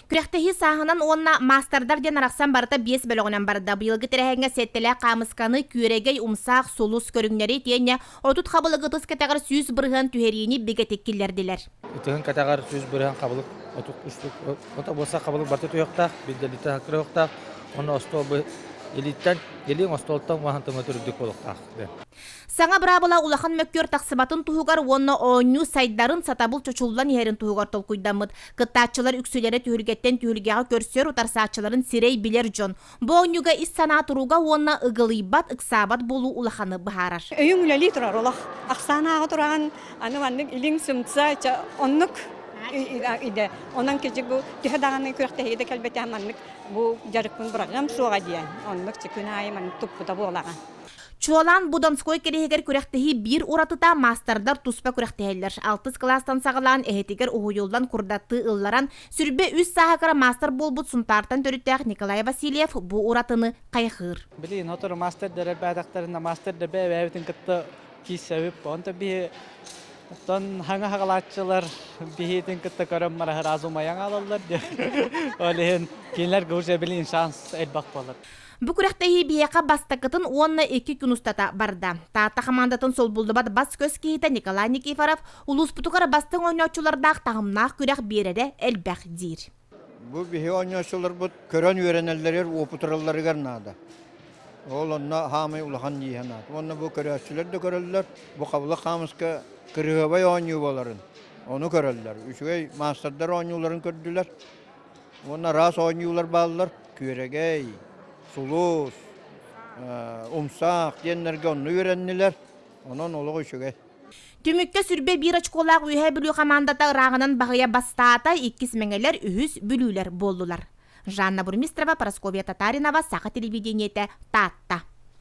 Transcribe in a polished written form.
Күрэхтэһии сааһынан уонна маастардар диэн арахсан барыта биэс бөлөҕүнэн барда. Быйылгы тэрээһиҥҥэ сэттэлээх хаамысканы, күөрэгэй, умсаах, сулус көрүҥнэри итиэннэ 30 хабылык ытыс кэтэҕэр 100% түһэриини бигэтик киллэрдилэр. Ытыһын кэтэҕэр 100% хабылык 33 ото буолса хабылык барыта түһүөхтээх, билдэлитэ хакырыахтаах, уонна остуол илииттэн илииҥ остуолтан уоһан тымы түрдүк буолуохтаах. Саҥа быраабыла улахан мөккүөр тахсыбатын туһугар уонна оонньуу сайдарын, сатабыл чочуллан иһэрин туһугар толкуйдаммыт. Кыттааччылар үксүлэрэ түһүлгэттэн түһүлгэҕэ көрсөр утарсааччыларын сирэй билэр дьон. Бу оонньууга ис санаа туруга уонна ыгылыйбат, ыксаабат буолуу улаханы быһаарар. Өйүҥ үлэлии турар олох. Ахсаан ааҕа тураҕын, аны маннык илиҥ сымса, оннук идэ. Онон кичик бу төһө даҕаны күрэхтэһиигэ да кэлбэтэх маннык бу дьарыкпын быраҕыам суоҕа диэн. Оннук күн аайы маннык туппута буолаҕын. Чуолаан бу Донской кэриэһигэр күрэхтэһии биир уратыта маастардар туспа күрэхтэһэллэр. Алтыс кылаастан саҕалаан эһэтигэр уһуйуллан курдаттыы ылларан, сүрбэ үс сааһыгар маастар буолбут Сунтаартан төрүттээх Николай Васильев бу уратыны хайҕыыр. Билигин сотору маастардар элбээтэхтэринэ маастардар бэйэ-бэйэбитин кытта киирсэбит. Онто биһи оттон хаҥа хаҕалааччылар биһиитин кытта көрөн баран сразу умайан хаалаллар диэн. Ол иһин кинилэргэ уже билигин шанс элбэх буолар. Бу күрэхтэһии биһиэхэ бастакытын уонна икки күн устата барда. Таатта хамаандатын солбуллубат бас-көс киһитэ Николай Никифоров улууспутугар бастыҥ оонньооччулардаах таһымнаах күрэх биэрэрэ элбэх диир. Бу биһи оонньооччуларбыт көрөн үөрэнэллэригэр, уопутуралларыгар наада. Ол онно хаамай улахан дииһэ наада. Уонна бу көрөөччүлэр да көрөллөр, бу хабылык хаамыска кырыһыабай оонньуу буоларын ону көрөллөр. Үчүгэй маастардар оонньууларын көрдүлэр. Уонна араас оонньуулар бааллар. Күөрэгэй, Сулус, Умсаах диэннэргэ онно үөрэннилэр. Онон олох үчүгэй. Түмүккэ сүрбэ биир очколаах Үөһээ Бүлүү хамаандата ырааҕынан баһыйа бастаата, иккис мэҥэлэр, үһүс бүлүүлэр буоллулар. Жанна Бурмистрова, Парасковья Татаринова, Саха телевидениетэ, Таатта.